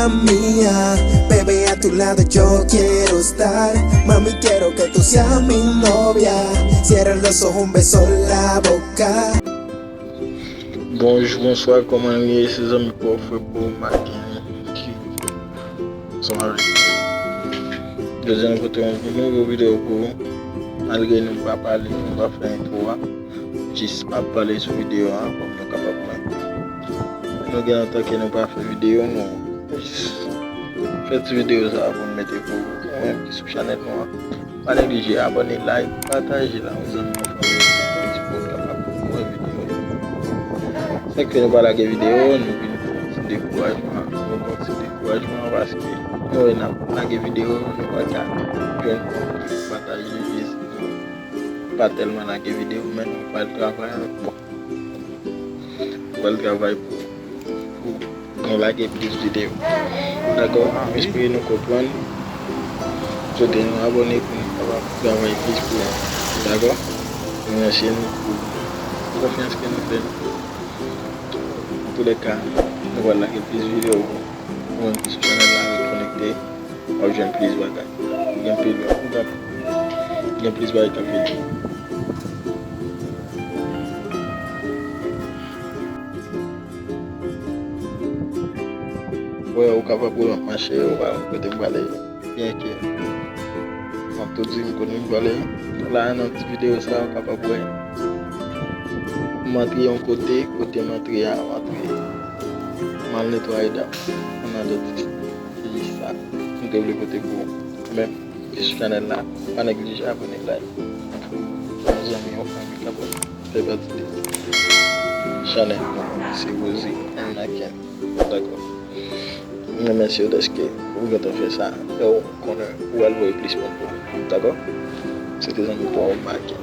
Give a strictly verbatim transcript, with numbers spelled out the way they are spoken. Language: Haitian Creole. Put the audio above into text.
Mía, baby, a tu lado yo quiero estar. Mami, quiero que tú seas mi novia. Cierra los ojos, un beso en la boca. Bonjou, bonswa, kòman nou ye? Se zanmi pa w, frè pa w, Maken, ki ansanm avèk. Jodi a nou pote yon nouvo videyo pou ou. Malgre nou pa pale, nou pa fè entwo a, jis ap pale sou videyo a, kòm nou kapab wè. Nou gen lontan ke nou pa fè videyo, nou jis fè ti videyo sa a pou nou mete pou ou. Ou menm ki sou chanèl nou an, pa neglije abòne, like, pataje l ak yon zanmi, yon fanmi, pou tout moun kapab wè videyo yo. Fèk ke nou pa lage videyo, nou vin pran ti dekourajman, nou pran ti dekourajman paske nou wè n ap lage videyo, nou pa ka jwenn moun ki pataje, jis nou pa tèlman lage videyo, men nou pral travay avèk bon. Mwen pral travay pou, pou nou lage plis videyo. Dakò? M espere nou konprann. M swete nou abòne pou nou kapab travay plis pou nou. Dakò? M remèsye nou pou konfyans ke nou fè nou. Antoulèka, nou pral lage plis videyo pou nou. Ou menm ki sou chanèl la, ret konekte. W ap jwenn plis bagay. Gen pil, gen plis bagay k ap vini. Wè, ou kapab wè m ap mache, ou pa konn kote m prale. Byenke m ap tou di m kote m prale. La, nan ti videyo sa, ou kapab wè m antre yon kote, kote m antre a, m antre, m al netwaye dam anndan dantis. Se jis sa m te vle pote pou ou. Ou menm ki sou chanèl la, pa neglije abòne, like, pou yon zanmi, yon fanmi kapab fè pati de chanèl nou. Se Rosie and Maken. Dakò? M remèsye w dèske ou gentan fè sa. E w konnen ou pral voye plis moun pou ou. Dakò? Se te zanmi pa w, Maken.